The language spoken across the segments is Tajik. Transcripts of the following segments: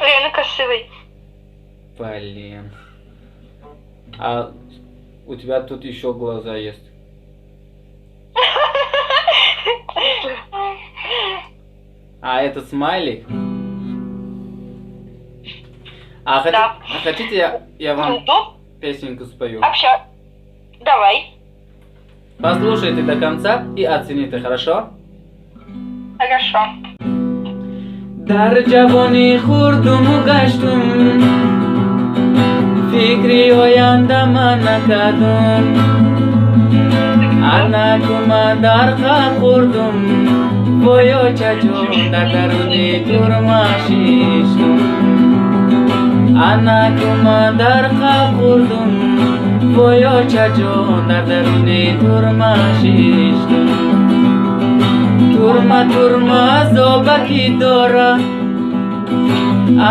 Реально красивый. Блин. А у тебя тут еще глаза есть. А это смайлик? А, Да. а хотите, я вам песенку спою? Давай. Послушайте до конца и оцените, хорошо? Хорошо. Дар ҷавонӣ хурдуму гаштум, фикри оянда ман накардум, анакума дар қаб хурдум, вой очаҷон, дар даруни турма шиштум, анакума дар қаб хурдум, вой очаҷон, дар даруни турма шиштум. Турма, турма азобаки дора,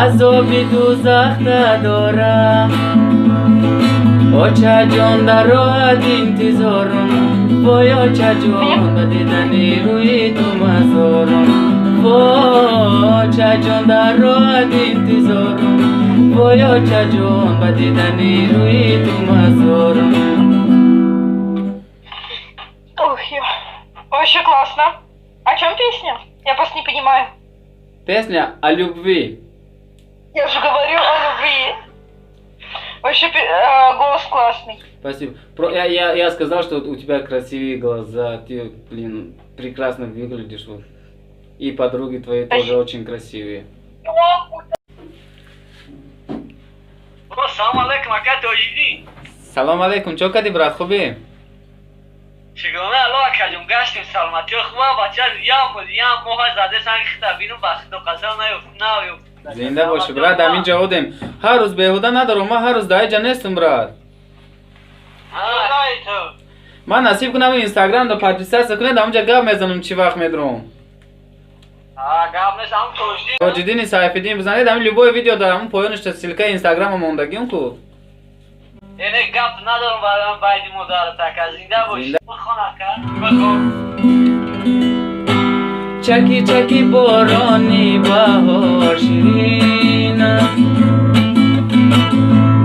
азоби дузахта дора, очаҷон, дар роҳат интизорум, вой очаҷон, ба дидани рӯи ту мазорум, очаҷон, дар роҳат интизорум, вой очаҷон, ба дидани рӯи ту мазорум. Ох, вообще классно. О чем песня? Я просто не понимаю. Песня о любви. Я же говорю о любви. Вообще голос классный. Спасибо. Я сказал, что у тебя красивые глаза, ты, блин, прекрасно выглядишь. Вот. И подруги твои тоже очень красивые. Салам алейкум, ака Тоҷиддин. Салом алейкум, чо кади, брат, хубӣ? Чигуна, алло, акаҷон, гаштем, саломатиё хуба, бача, ям ям моҳ заде санг хита бинум, ба худо қасам, наёфт, наёфт. Зинда бошӣ, брат, ҳамин ҷо будем. Ҳар рӯз беҳуда надорам, ман ҳар рӯз дар ҷа нестам, брат. Ман насиб кунам, инстаграм да подписаться кунед, ҳамунҷа гап мезанам, чӣ вақт медурам. Гап нест, ҳам Тоҷиддин. Тоҷиддини Сайфиддин бизанед, ҳамин любой видео дар ҳамун поёнаш ссылка инстаграма мондагиам ку. Эне гап надорам барам байди модарат, ака, зинда бош. Бихон, ака, бихон. Чаки чаки борони баҳор ширина,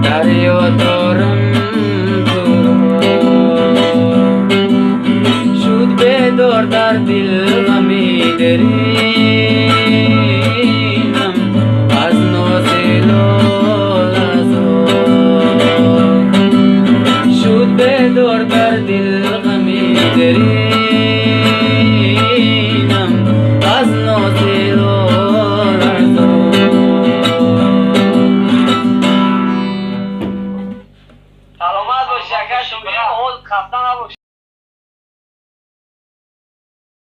дарё дорам туро, шуд бедор дар дил ғами деринам, аз нози лолазор, шуд бедор дар дил ғами деринам, аз нози лолазор. Саломат боши, ака, шукр, хаста набоши.